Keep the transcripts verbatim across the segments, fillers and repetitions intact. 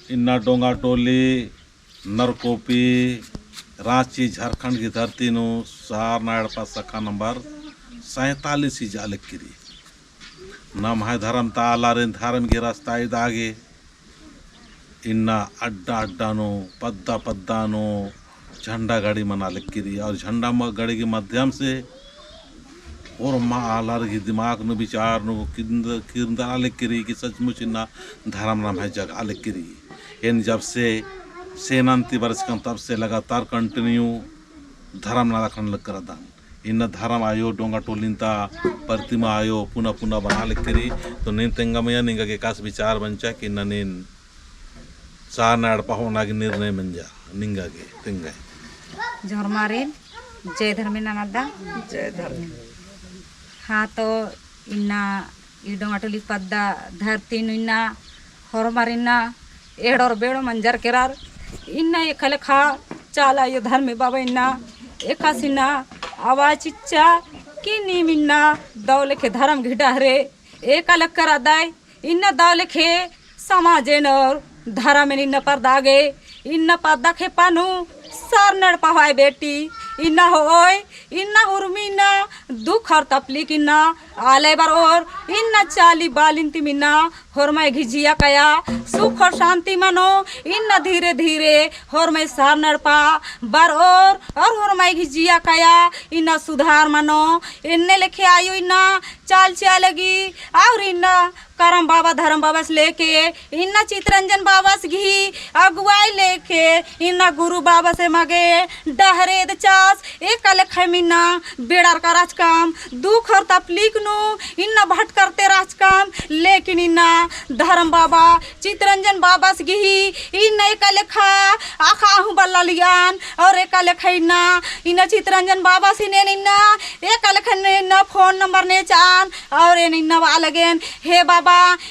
इन्ना डोंगाटोली, नरकोपी, राँची, झारखंड की धरती नू सारना एड़पा शाखा नंबर सैंतालीस ही जालक किरी। नम्है धर्म ता आलारिन धर्म की रास्ता इदा गे इन्ना अड्डा अड्डा नू, पद्दा पद्दा नू झंडा गाड़ी मना लग किरी और झंडा म-, गाड़ी के माध्यम से होरमा आलर की दिमाग नू, विचार नू किंद-, किरंदरा लग किरी कि सचमुच इन्ना धर्म नम्है जगा लग किरी। एन जब से सेना ती बरचकन तब से लगातार continue धर्म नना लखन लग करदन। इन्ना धर्म आयो डोंगाटोलिन ता प्रतिमा आयो पुना पुना बना लग किरी। तो नीन तेंगा मइया निंगा गे एकासे विचार मंजा कि इन्ना नीन सारना एड़पा होना गे निर्णय मंजा निंगा गे तेंगा। जोहरमारिन जय धर्मे ननदा। जय धर्मे। हाँ तो इन्ना ई डोंगाटोली पद्दा धरती नू इन्ना होरमर इन्ना एड़ोर बेड़ो मंजर केरर। इन्ना एका लेखा चाला आयो धर्मे बाबा इन्ना एकासे इन्ना आवाज चिच्चा कि नीम इन्ना दव लेखे धर्म गही डहरे एका लेखा रअदय। इन्ना दव लेखे समाजेन और धर्मेन इन्ना परदा गे इन्ना पद्दा खेपा नू सरना एड़पा होय बेटी। इन्ना होय इन्ना हुरमी इन्ना दुख और तपलीक इन्ना आलय बरओर इन्ना चाली बालिन तिम इन्ना होरमय गही जिया काया सुख और शांति मनो। इन्ना धीरे धीरे होरमय सरना एड़पा बरओर और होरमय गही जिया काया इन्ना सुधार मनो। एन्ने लेखे आयो इन्ना चाल चिआ लगी और इन्ना करम बाबा धर्म बाबस लेके इन्ना चितरंजन बाबस गही अगुवाई लेके इन्ना गुरु बाबस एमा गे डहरे एदचास। एका लेखा एम इन्ना बेड़ारका रहचकम, दुख और तपलीक नू इन्ना भटकरते रहचकम, लेकिन इन्ना धर्म बाबा चितरंजन बाबस गही इन्ना एका लेखा अख़आ हूँ बल्ला लियान और एका लेखा इन्ना, इन्ना चितरंजन बाबसिन एन इन्ना एका लेखा इन्ना फोन नंबर नेचान और एन इन्ना बआ लगेन, हे बाबा,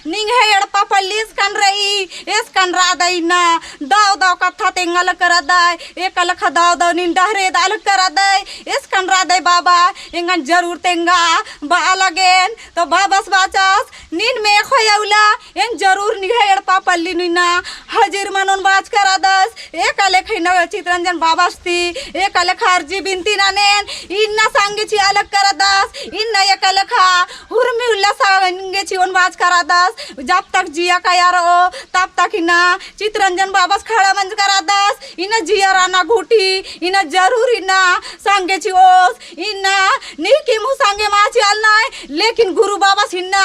निंग्है एड़पा पल्ली एसकन रई, एसकन रअदय इन्ना, दव दव कत्था तेंगा लग करदय, एका लेखा दव दव नीन डहरे एदा लग करदय, एसकन रअदय बाबा, एंगन जरूर तेंगा बआ लगेन। तो बाबस बाचस, नीन मेख़ोय उल्ला, एन जरूर निंग्है एड़पा पल्ली नू इन्ना हाजिर मनोन बाच करदस। एका लेखा इन्ना चितरंजन बाबस ती एका लेखा अर्जी बिनती ननेन इन्ना संगे चिआ लग करदस। इन्ना एका लेखा हुरमी उल्ला संगे चिओन बाच करदस। जब तक जिया काया रओ तब तक इन्ना चितरंजन बाबस खड़ा मंज करदस। इन्ना जिया रअना गूटी इन्ना जरूर इन्ना संगे चिओस। इन्ना नीकिम हूँ संगे मा चिआलनय, लेकिन गुरु बाबस इन्ना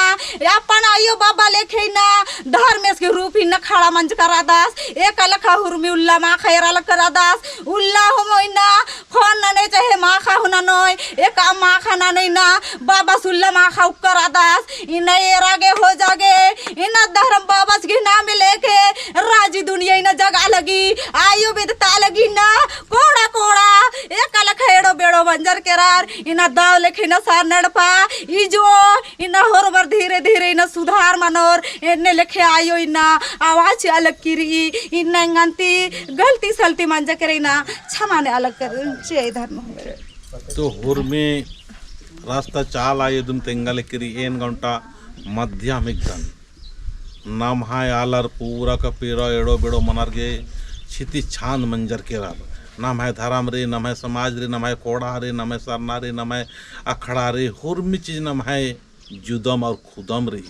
अपन आयो बाबा लेखे इन्ना धर्मेस के रूप इन्ना खड़ा मंज करदस। एका लेखा हुरमी उल्ला माख़ा एरा लग करदस। उल्ला हूँ इन्ना फोन नने चाहे माख़ा हूँ ननोय, एका माख़ा ननोय इन्ना बाबस उल्ला माख़ा उक्कर रअदस। इन्ना एरा गे हो जागे इन्ना धर्म बाबस गही नामे लेके राजी दुनिया इन्ना जगआ लगी, आयो बेदता लगी इन्ना कोड़ा कोड़ा एका लेखा एड़ो बेड़ो मंजर केरर। इन्ना दव लेखे इन्ना सरना एड़पा इजो इन्ना होरमर धीरे धीरे इन्ना सुधार मनोर। एन्ने लेखे आयो इन्ना आवाज चिआ लग किरी, इन्ना एंगन ती गलती सलती मंजा केरे इन्ना छमा नेआ लग कर। जय धर्म। तो हुरमी रास्ता चाला आयो दिम तेंगा लग किरी। एन गौंटा मध्यम हिकदन। नम्है आलर पूरा का पूरा एड़ो बेड़ो मनर गे छिती छान मंजर केरर। नम्है धरम री, नम्है समाज री, नम्है कोड़ा री, नम्है सरना री, नम्है अखड़ा री, हुरमी चीज नम्है जुदम और खुदम री,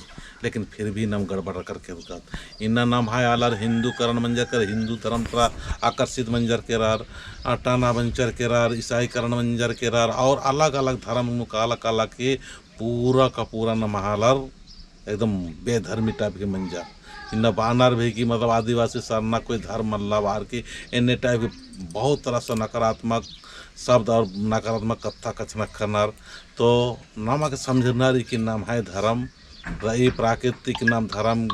लेकिन फिर भी नम गड़बड़ रकर केरकत। इन्ना नम्है आलर हिंदूकरण मंजर केरर, हिंदू धरम तरा आकर्षित मंजर केरर, अ, टाना मंजर केरर, ईसाईकरण मंजर केरर और अलग-अलग धरम नू काला काला के पूरा का पूरा नम्है आलर एकदम बेधर्मी type के मंजर। इन्ना बानर भी कि मतलब आदिवासी सरना कोई धर्म मल्ला बार के एन्ने type के बहुत तरह से नकारात्मक शब्द और नकारात्मक कत्था कछनखरनर। तो नमा के समझरना रई कि नम्है धरम रई, प्राकृतिक नम धरम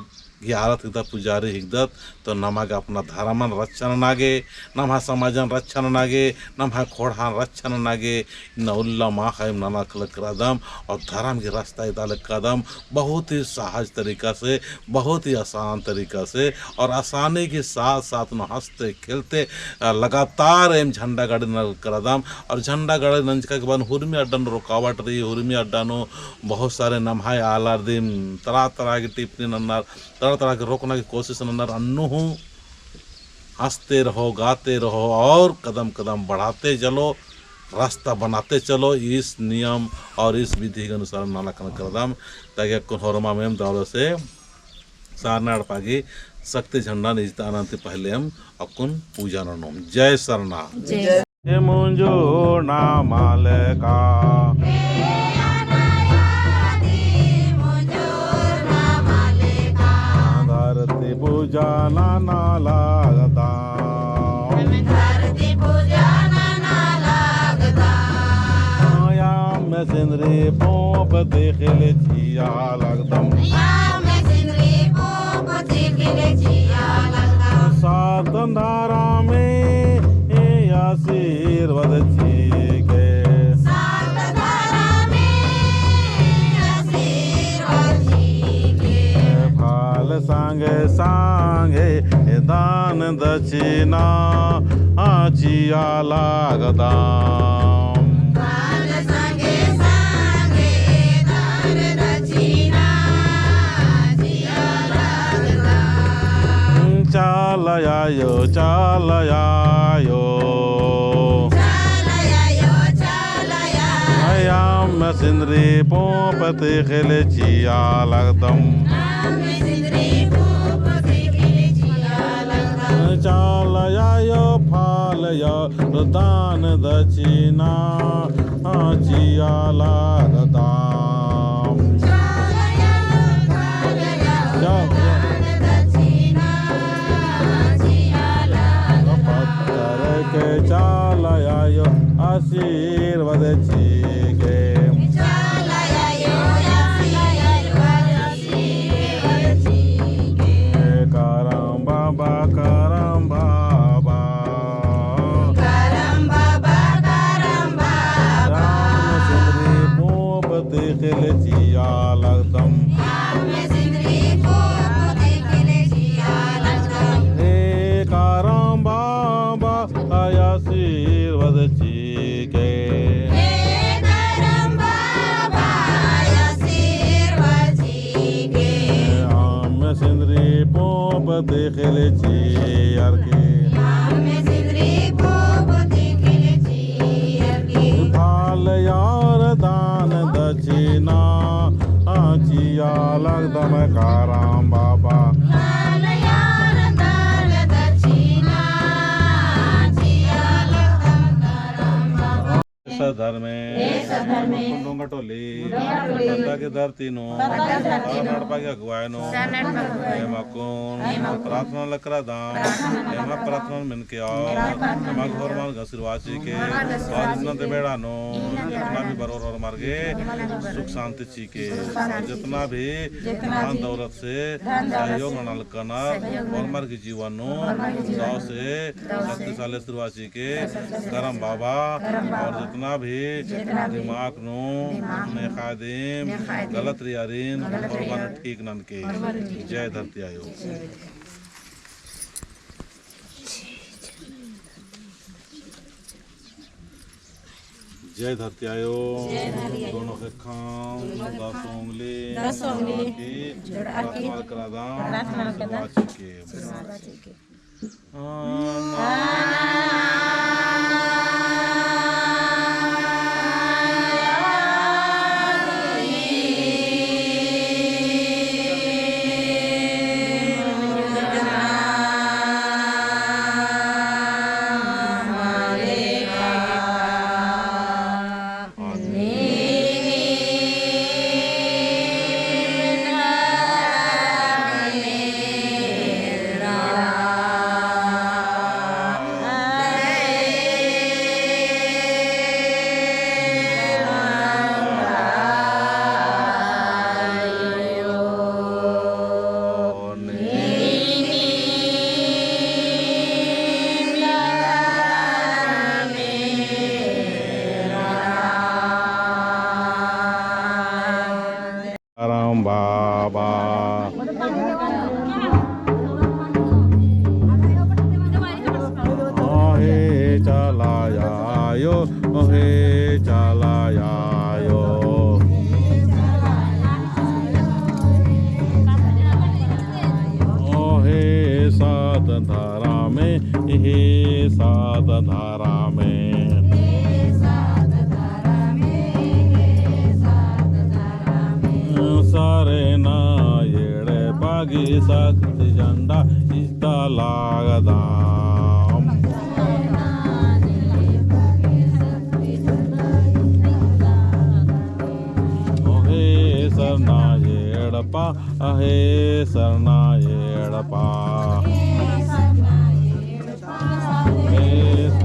गे आलत हिकदत, पुजारी हिकदत, तो नमा गे अपना धरमन रच्छा नना गे, नम्है समाजन रच्छा नना गे, नम्है खोड़हान रच्छा नना गे, इन्ना उल्ला माख़ा एम नना लग करदम और धरम गे रस्ता इदा लग करदम। बहुत ही सहज तरीका से, बहुत ही आसान तरीका से और आसानी के साथ साथ नू हँसते खेलते, अ, लगातार एम झंडा गाड़ी नना लग करदम। और झंडा गाड़ी नंजका के बाद हुरमी अड्डा नू रुकावट रई, हुरमी अड्डा नू बहुत सारे नम्है आलर दिम तरह तरह की टिप्पणी नन्नर, तरह तरह की रोकना की कोशिश नन्नर। अन्नु हूँ हँसते रहो, गाते रहो और कदम कदम बढ़ाते चलो, रास्ता बनाते चलो। इस नियम और इस विधि के अनुसार नना लगदम, ताकि अक्कुन होरमाम एम दौलत से सरना एड़पा गही शक्ति झंडा नू इजताना ती पहले एम अक्कुन पूजा ननोम। जय सरना। जय। ए मुंजुर नाम लेका। धरती पूजा नना लगदम। धरती पूजा नना लगदम। एम सिंदरी पोंप ती खिलचिया लगदम। एम सिंदरी पोंप ती खिलचिया लगदम। सात धरम आशीर्वाद चिके। सात धरम आशीर्वाद चिके। फल संगे संगे दान दक्षिणा चिआ लगदम। फल संगे संगे दान दक्षिणा चिआ लगदम। चल आयो, चल आयो। चल आयो, चल आयो। एम सिंदरी पोंप ती खिलचिया लगदम। एम सिंदरी पोंप ती खिलचिया लगदम। चल आयो, फल आयो, दान दक्षिणा चिआ लगदम। पत्थर के चल आयो आशीर्वाद चिके। करम बाबा, करम बाबा। करम बाबा, करम बाबा। एम सिंदरी पोंप ती खिलचिया लगदम। एम सिंदरी पोंप ती खिलचिया लगदम। हे करम बाबा आशीर्वाद चिके। हे करम बाबा आशीर्वाद चिके। एम सिंदरी पोंप ती खिलचियर की। एम सिंदरी पोंप ती खिलचियर की। फल आर दान दक्षिणा चिआ लगदम करम बाबा। फल आर दान दक्षिणा चिआ लगदम करम बाबा। सत धर्मे, सत धर्मे, डोंगा टोली, डोंगा टोली, पद्दा की धरती नू, पद्दा की धरती नू, सरना एड़पा की अगुवाई नू, सरना एड़पा की अगुवाई नू, एम अक्कुन, एम अक्कुन, प्रार्थना लकरादम, प्रार्थना लकरादम, एमा प्रार्थना मेनके आओ, प्रार्थना मेनके आओ, एमा होरमर गे आशीर्वाद चिके, होरमर गे आशीर्वाद चिके, और इतना ते बेड़ा नू, इतना ते बेड़ा नू, जितना भी बरोर होरमर गे, जितना भी बरोर होरमर गे, सुख शांति चिके, सुख शांति, जितना भी, जितना भी, धन दौलत से, धन दौलत से, सहयोग नना लगनर, सहयोग नना, होरमर गे जीवन नू, होरमर गे जीवन नू, दव से, शक्तिशाली आशीर्वाद चिके, करम बाबा, करम बाबा, और जितना भी, जितना भी, दिमाग नू, दिमाग नू, मेख़ा दिम, मेख़ा दिम, गलत रई आरिन, गलत रई आरिन, होरमर ठीक ननके। होरमर ठीक ननके। जय धरती आयो। जय। जय धरती आयो। जय धरती आयो। दोनों ख़ेक्खम, दोनों ख़ेक्खम, दस उंगली, दस उंगली, जोड़ा की, जोड़ा की, प्रार्थना करादम, प्रार्थना करादम, आशीर्वाद चिके। आशीर्वाद चिके। करम बाबा। ओ हे चला आयो, ओ हे चला आयो। ओ हे सात धरमे, हे सात धरमे। सरना एड़पा गही शक्ति झंडा इजता लगदम। ओ हे सरना एड़पा, हे सरना एड़पा। हे स-,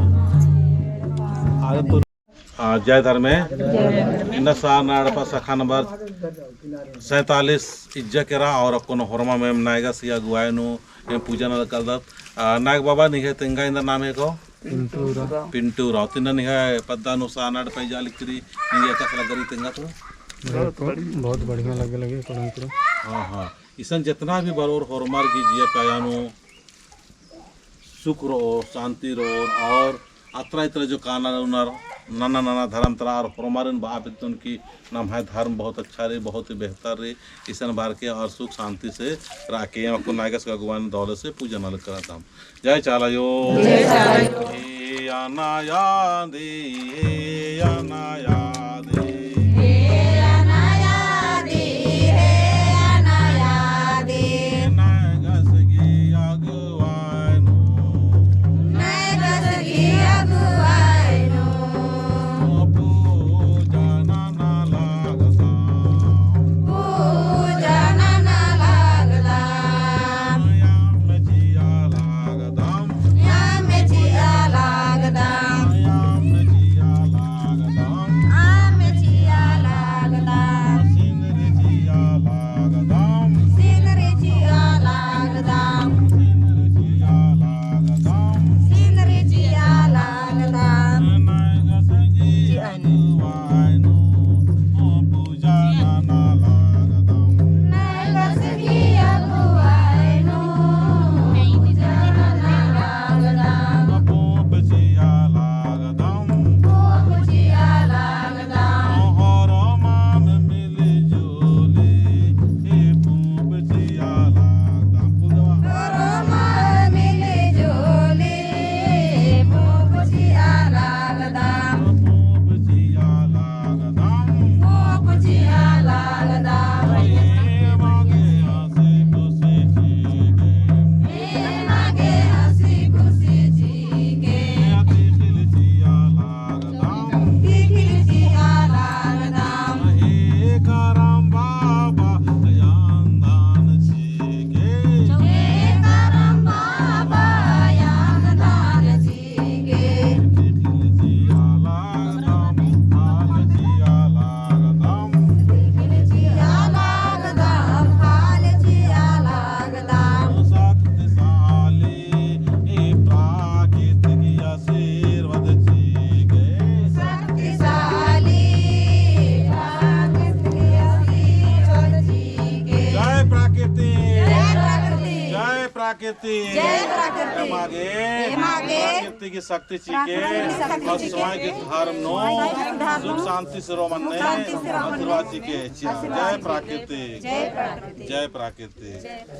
अरे तो आ, जय धर्मे। जय धर्मे। इन्ना सरना एड़पा शाखा नंबर सैंतालीस इज्जा केरा और अक्कुन होरमा में नायगस गही अगुवाई नू एम पूजा नलख कालदत। आ, नायग बाबा निंग्है तेंगा एन्दरा नाम हेके? पिंटू उराँव। पिंटू उराँव। तिन्ना निंग्है पद्दा नू सरना एड़पा इजा लिकरी निंग्है एकासे लग्गी तेंगा तो? बहुत, बहुत बढ़िया लग्गी, लग्गी, कुड़ुम, कुड़ुम। हाँ, हाँ। इसन जेतना भी बरओर होरमर गही जिया काया नू सुख रओर, शांति रओर और अतरा इतरा जो काना उनर नना नना धर्म तरा और होरमारिन बआ बेद्दन कि नम्है धर्म बहुत अच्छा रई, बहुत ही बेहतर रई। इसन बरके और सुख शांति से रअके। अक्कुन नायगस गही अगुवाई नू दवले से पूजा नलख करदम। जय चाला अयो। जय चाला अयो। ए अनायादी, ए अनायादी। ए अनायादी, ए अनायादी। नायगस गही अगुवाई नू। नायगस गही अगुवाई नू। पूजा नना लगदम। पूजा नना लगदम। याम चिआ लगदम। याम चिआ लगदम। याम चिआ लगदम। आम चिआ लगदम। सिंदरी चिआ लगदम। सिंदरी चिआ लगदम। सिंदरी चिआ लगदम। सिंदरी चिआ लगदम। नायगस गही अगुवाई नू पूजा नना लगदम। नायगस गही अगुवाई नू पूजा नना लगदम। पोप चिआ लगदम। पोप चिआ लगदम। होरमर मिली जुली पोप चिआ लगदम। होरमर मिली जुली पोप चिआ लगदम। पोप चिआ लगदम। पोप चिआ लगदम। एमा गे हँसी खुशी चिके। एमा गे हँसी खुशी चिके। तिखिल चिआ लगदम। तिखिल चिआ लगदम। हे करम बाबा यान दान चिके। हे करम बाबा यान दान चिके। तिखिल चिआ लगदम, फल चिआ लगदम। तिखिल चिआ लगदम, फल चिआ लगदम। शक्तिशाली ई प्राकृतिक आशीर्वाद चिके। शक्तिशाली प्राकृतिक आशीर्वाद चिके। जय प्राकृतिक। जय प्राकृतिक। जय प्राकृतिक। जय प्राकृतिक। एमा गे। एमा गे। प्राकृतिक शक्ति चिके। प्राकृतिक शक्ति और चिके। स्वयं के धर्म नू। स्वयं के धर्म नू। सुख शांति से रओ मन्ने। सुख शांति से रओ मन्ने। आशीर्वाद चिके। आशीर्वाद जय चिके। प्राकृतिक। जय प्राकृतिक। जय प्राकृतिक। जय